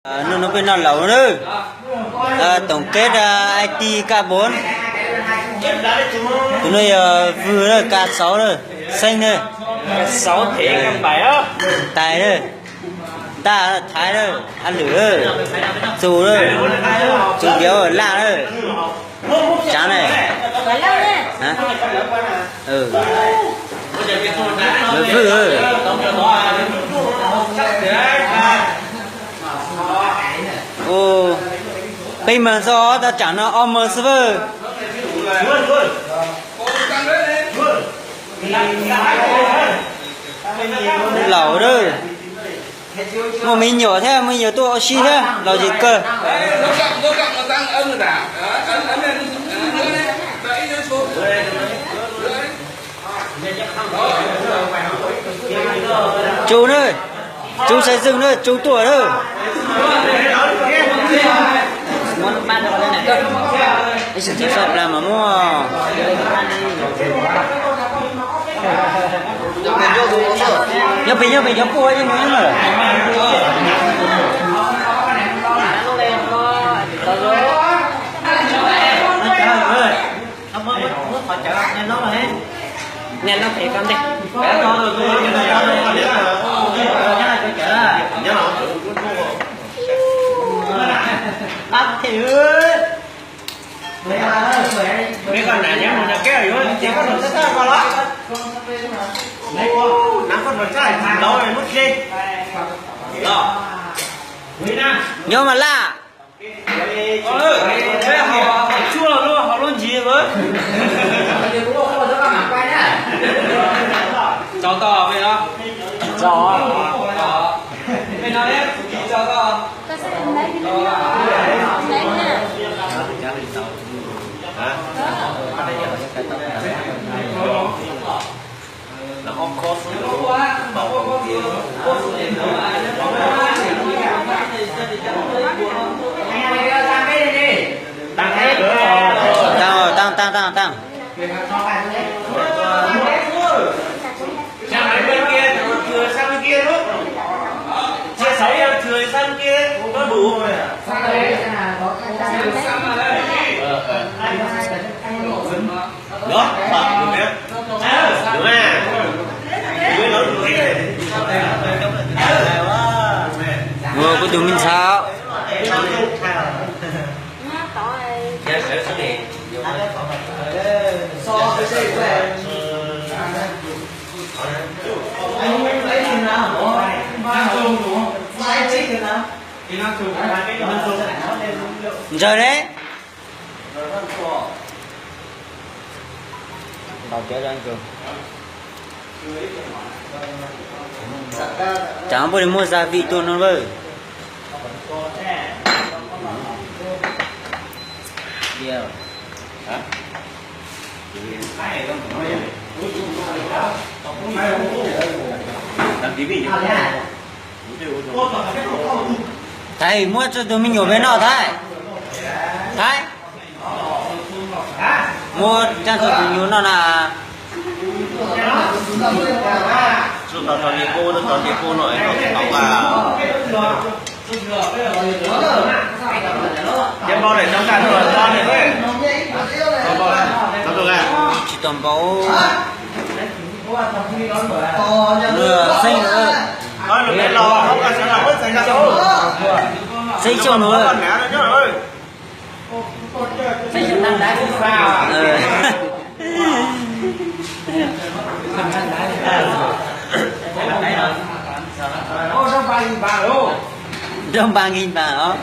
Hnub no peb noj laus na. Tổng kết, IT K bốn. Tus no yog Vwj na, K sáu na, Xeeb na, Tais na, Ntaj, Thaiv na, Ab Lwm na, Txus na, Txus Npiav, Laj na, Tsav na. Vwj. Peb meeg xwb, tau tsam no ob meeg xwb vwj. Laus na. Muaj me nyuam thiab, me nyuam tuaj ua si thiab, laus ces kawg. Tsu na, Tsu Xais Xwm na, Tsu tuaj na. Ib sim txiv faj plas mas muaj. Nyob pem, nyob pem cov puj yeej mus nyob na. Nyob mas Laj. Tăng, tăng, tăng, tăng. Ua kuv tus me ntxhais. Ntsaws ne. Tsam puas li muaj gia vị tuaj no lawm. Thaiv, muab tsoj tus me nyuam peb noj, Thaiv. Thaiv, muab tsaj tus me nyuam noj na. Tsis tau npaum. Xeeb, Xeeb xyoo no. Nrog npas nkig npas os.